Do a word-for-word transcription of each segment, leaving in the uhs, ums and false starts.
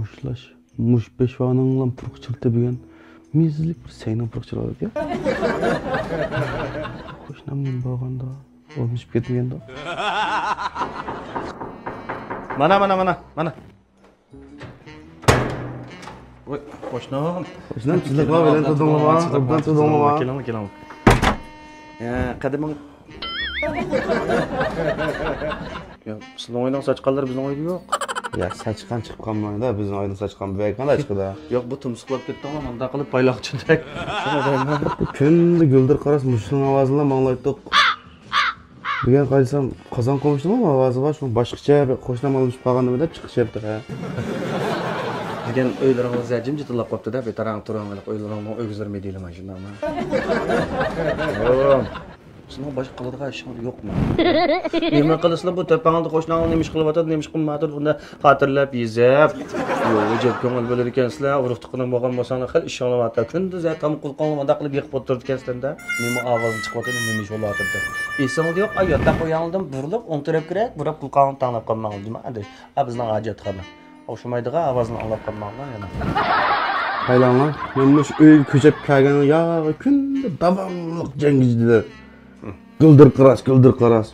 مۇشتلاش، مۇشت پېشۋانىڭلام پۇرىقى چىرىتىپ يۈرگەن مېزىزلىك بىر سەينىڭ پۇرىقى چىرىۋالىدىكەن. قوشنام نېمە بولغاندا، ئورنىشىپ كەتمىگەندۇ؟ مانا، مانا، مانا، مانا. ۋاي، قوشنام. قوشنام، تىزلىق بار، بىلەن تۇردۇڭلىما؟ ئوبدان تۇردۇڭلىما؟ كېلىڭ، كېلىڭ. يا، قەدىمىڭ. يا، سىزنىڭ ئۆينىڭ ساچقانلىرى بىزنىڭ ئۆيدە يوق. يا، ساچقان چىقىپ قالمايدۇ، بىزنىڭ ئۆينىڭ ساچقان بۆك قانداق چىقىدۇ؟ يوق، بۇ تۇمسۇقلاپ كەتتىڭلار، مۇنداق قىلىپ پايلاقچىدەك. شۇڭا دەيمەن. كۈندە گۈلدۈر قاراس مۇشۇنىڭ ئاۋازىنىلا ماڭلايتتۇق. بۈگۈن قارىسام، قازان قومۇشنىڭمۇ ئاۋازى بار، شۇڭا باشقىچە بىر قوشنام ئالمىشىپ قالغاندىمۇ دەپ چىقىشىپتۇ، ھە. دېگەن ئۆيلىرىڭىز جىمجىتىللاپ قاپتۇ-دە، بىتاراڭ تۇرۇڭ، ئۆيلىرىڭنىڭ ئۆگزىلىرى مىدىيلىماي، شۇنداقمۇ؟ سېنىڭ باشقا قىلىدىغان ئىشىڭ يوقمۇ؟ نېمە قىلىسىلا، بۇ تۆپەڭدە قوشناڭ نېمە ئىش قىلىۋاتىدۇ، نېمە ئىش قىلمايۋاتىدۇ، ئۇنى خاتىرىلەپ يېزىپ، يوغا جىق كۆڭۈل بۆلىدىكەنسىلەر، ئۇرۇق-تۇغقىنىم بولغان بولساڭلار، خېلى ئىشىڭلار بارتە. كۈندۈز ھە تاماق قۇلىقىڭلار مۇنداق قىلىپ يېقىپ ئولتۇرىدىكەنسىلەر-دە. نېمە ئاۋازىڭ چىقىۋاتىدۇ، نېمە ئىش بولۇۋاتىدۇ دەپ. ئېسىڭدە يوق، ئاي ياتاق ئۇياڭدىن بۇرۇلۇپ، ئوڭ تەرەپكىرەك بۇراپ قۇلىقىڭنى تاڭلاپ قالماڭ، جۇما ئاداش. ئا، بىزنىڭ ھاجەتخانا. ئوخشىمايدىغان ئاۋازنى ئاڭلاپ قالماڭلار يەنە. قايلاڭلار، مەن مۇشۇ ئۆيگە كۆچۈپ كەلگەن ياغى كۈندە داۋاملىق جەڭگىجىدە. گۈلدۈر قاراس، گۈلدۈر قاراس.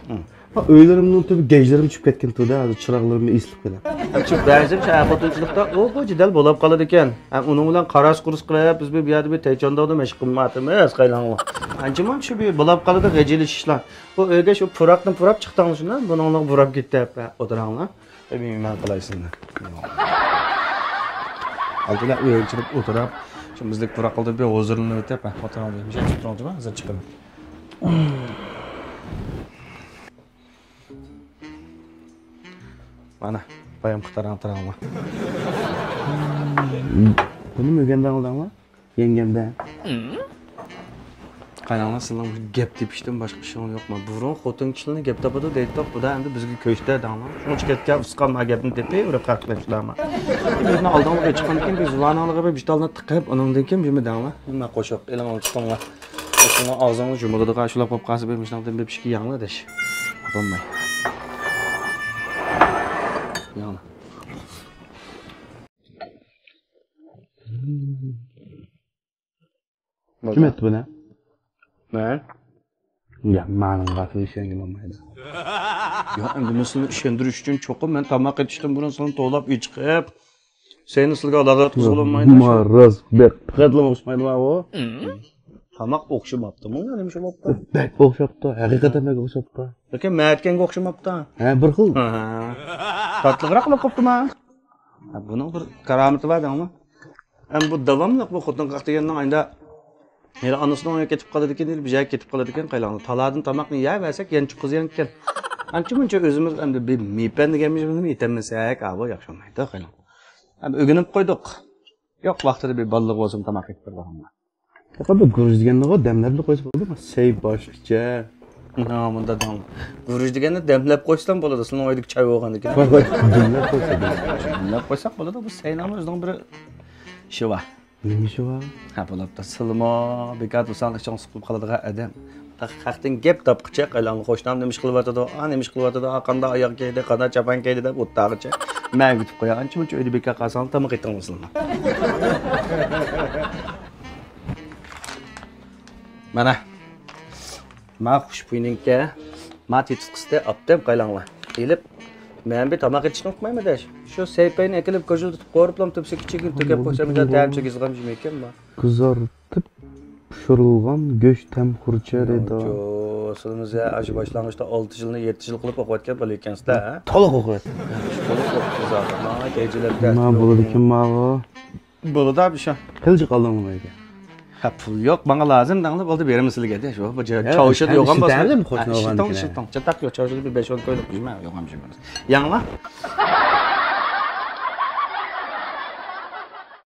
ھا، ئۆيلىرىمنىڭ تۈبى گەجلىرىم چۈشۈپ كەتكەن تۇردا، ھازىر چىراغلىرىمنى ئېسىلىپ قويدۇم. ھەم شۇ بەزىم شۇ خوتۇنچىلىقتا ئۇ بۇ جېدەل بولاپ قالىدىكەن. ھەم ئۇنىڭ بىلەن قاراس قۇرۇس قىلىپ، بىز بىر يەردە بىر تەيچانداغدا مەشىق قىلماتىمىز، قايلاڭلار. ئانچىمۇ شۇ بىر بولاپ قالىدۇ غىجىلىشىشلار. بۇ ئۆيگە شۇ پۇراقتىن پۇراپ چىقتىڭلار شۇنداق، بۇنىڭلار بۇراپ كېتىپ، ھە، ئولتۇراڭلار. مەن قىلاي سىزنى. ئالدىدا ئۆيگە كىرىپ ئولتۇرۇپ، شۇ مۇزدەك پۇراقلىدا بىر ھۇزۇرلىنىپ ئۆتۈپ، ھە، ئولتۇراڭلار. مۇشۇ يەردە تۇرۇڭ، ھازىر چىقىمەن. مانا، بايام قىتاراڭ تاراڭلار. بۇنىمۇ ئۆگەندىڭلار؟ يەڭگەمدە. قاراڭلار، سىلەرنىڭ گەپ تېپىشتىن باشقا ئىشىڭلار يوقمۇ؟ بۇرۇن خوتۇن كىشىلەرنى گەپ تاپىدۇ دەيتتۇق، بۇدا ئەمدى بىزگە كۆچتى دەڭلار. شۇنىڭ ئۈچۈن كەتكەن ئۇسقام ما گەپنى تېپىپ، بىر قاقلاشلارما. بىزنىڭ ئالدىڭلارغا چىققاندىكىن بىز زۇۋانىڭلارغا بىر بىتالنى تىقىپ، ئۇنىڭدىن كېيىن جۈمە دەڭلار. نېمە قوشۇق، ئېلىڭلارنى تۇتۇڭلار. شۇڭا ئاغزىڭلار جۇمۇلىدىغان شۇلاپ قوپ قالسا، بىر مۇشۇنىڭدىن بىر پىشكى يەڭلار دەش. بولماي. يەڭلار. كىم ئېيتتى بۇنى؟ مەن. يا، مانىڭغا ئىشەنگىلى بولمايدۇ. يا، ئەمدى مەن سېنى ئىشەندۈرۈش ئۈچۈن چوقۇم مەن تاماق ئېتىشتىن بۇرۇن سېنى توۋلاپ ئېچىقىپ، سېنى سىلىگە ئالاقە قىلغىلى بولمايدۇ. ما راست، بەك پەقەتلا ئوخشىمايدۇ ما ئۇ. تاماق ئوخشىماپتۇ، ماڭا نېمە ئوخشىماپتۇ؟ بەك ئوخشاپتۇ، ھەقىقەتەن بەك ئوخشاپتۇ. لېكىن مەن ئېيتقانغا ئوخشىماپتۇ. ھە، بىر خىل. ھە. تاتلىقراق بولۇپ قاپتۇما؟ ھە، بۇنىڭ بىر كارامىتى بار دەڭمۇ؟ ئەمما بۇ داۋاملىق بۇ خوتۇن قاق دېگەننىڭ ئايدا ھېلى ئانىسىنىڭ ئۆيىگە كېتىپ قالىدىكەن، ھېلى بىر جايغا كېتىپ قالىدىكەن، قايلاڭدا تالادىن تاماقنى يەۋەرسەك يەنە چوققا زىيان ئىكەن. ئانچە مۇنچە ئۆزىمىز ئەمدى بىر مېپەن دېگەنمىز بۇنى يېتەلمىسەك، ئا، بۇ ياخشى بولمايدۇ، قايلاڭ. ئەمدى ئۆگىنىپ قويدۇق. يوق ۋاقتىدا بىر بالىلىق بولسىمۇ تاماق يېتىپ بېرىدىغانلار. ياقا بىر گۈرۈچ دېگەننىغۇ دەملەپلا قويسا بولىدۇ، سەي باشقىچە. ھا، مۇنداق دەڭ. گۈرۈچ دېگەننى دەملەپ قويسام بولىدۇ، سېنىڭ ئۆيدىكى چاي بولغاندىكىن. قوي، قوي، دەملەپ قويسا بولىدۇ. دەملەپ قويساق بولىدۇ، بۇ سەينىڭمۇ ئۆزىنىڭ بىر ئىشى بار. نېمە ئىشى بار؟ ھە، بولۇپتۇ. سىلىمۇ بىكار تۇرساڭ ئىشىڭ سۇقۇپ قالىدىغان ئادەم. خەقتىن گەپ تاپقۇچە قايلاڭلار، قوشنام نېمە ئىش قىلىۋاتىدۇ، ئا، نېمە ئىش قىلىۋاتىدۇ، ئا، قانداق ئاياغ كىيدى، قانداق چاپان كىيدى دەپ ئولتۇرغۇچە مەن كۈتۈپ قوياي. ئانچە مۇنچە ئۆيدە بىكار قالساڭلار تاماق ئېتىڭلار سىلىمۇ. مانا. ما خۇشبۇينىڭكى، ما تېتىتقۇسىنى ئاپتىم قايلاڭلار. ئېلىپ، مەن بىر تاماق ئېتىشنى ئۇقمايمەن دەش. شۇ سەيپەينى ئەكېلىپ كوژۇلدىتىپ قورۇپلام تۈپسى كىچىكىنى تۆكەپ قويسام، مېنىڭ تەمچە گىزغام جىمىكەنما؟ قىزارتىپ پىشۇرۇلغان گۆش تەمخۇرچە رېدا. جو، سىلىمىز ھە، ئاشۇ باشلانغۇچتا ئالتە يىلنى يەتتە يىل قىلىپ ئوقۇۋەتكەن بالا ئىكەنسىز-دە، ھە؟ تولۇق ئوقۇۋەتتىم. تولۇق ئوقۇپسىز ھازىر. ماڭا كەيجىلەپ نېمە بولىدىكىن ماغۇ؟ بولىدۇ ئەپۇ شۇ. قىلچە قالدىڭمۇ ئۆيگە؟ ھە، پۇل يوق، ماڭا لازىم دەڭلار، بولدى، بېرىمەن سىلىگە دە، شۇ، بۇ جا-، ھە، چاۋشىدا يوغان بولسا. ئىشلىتەڭ، ئىشلىتەڭ، چاتاق يوق، چاۋشىدا بىر بەش ئون كويلۇق يۈرمە، يوغان بىر شۇ. ياڭلا.